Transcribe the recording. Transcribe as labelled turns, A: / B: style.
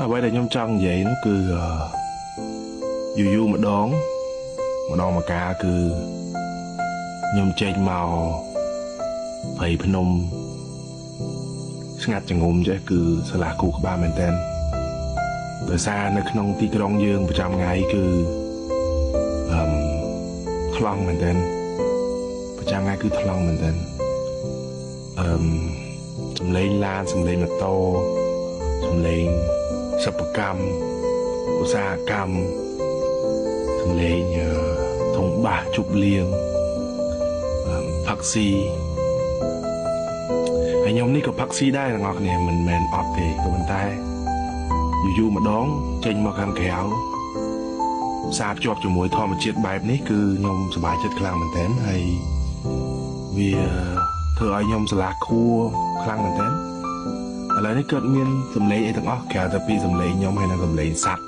A: អ្វីដែលខ្ញុំចង់និយាយនោះគឺយូរយូរម្ដងម្ដងមកកាលគឺខ្ញុំចេញមកព្រៃភ្នំស្ងាត់ចងំចេះគឺឆ្លាស់គូក្បាលមែនតើដោយសារនៅក្នុងទីក្រុងយើងប្រចាំថ្ងៃគឺអឺថ្លង់មែនតើប្រចាំថ្ងៃគឺថ្លង់មែនតើអឺសំឡេងឡានសំឡេងម៉ូតូសំឡេងសិប្បកម្មឧស្សាហកម្មសំឡេងធុងបាសជប់លៀងផឹកស៊ីហើយខ្ញុំនេះក៏ផឹកស៊ីដែរទាំងអស់គ្នាមិនមែនអត់ទេក៏ប៉ុន្តែយូរយូរម្ដងចេញមកខាងក្រៅផ្សារភ្ជាប់ជាមួយធម្មជាតិបែបនេះគឺខ្ញុំសប្បាយចិត្តខ្លាំងមែនទែនហើយវាធ្វើឲ្យខ្ញុំស្រឡះខួរខ្លាំងមែនទែនឥឡូវនេះកើតមានសំឡេងអីទាំងអស់ក្រៅតែពីសំឡេងខ្ញុំហើយនិងសំឡេងសត្វ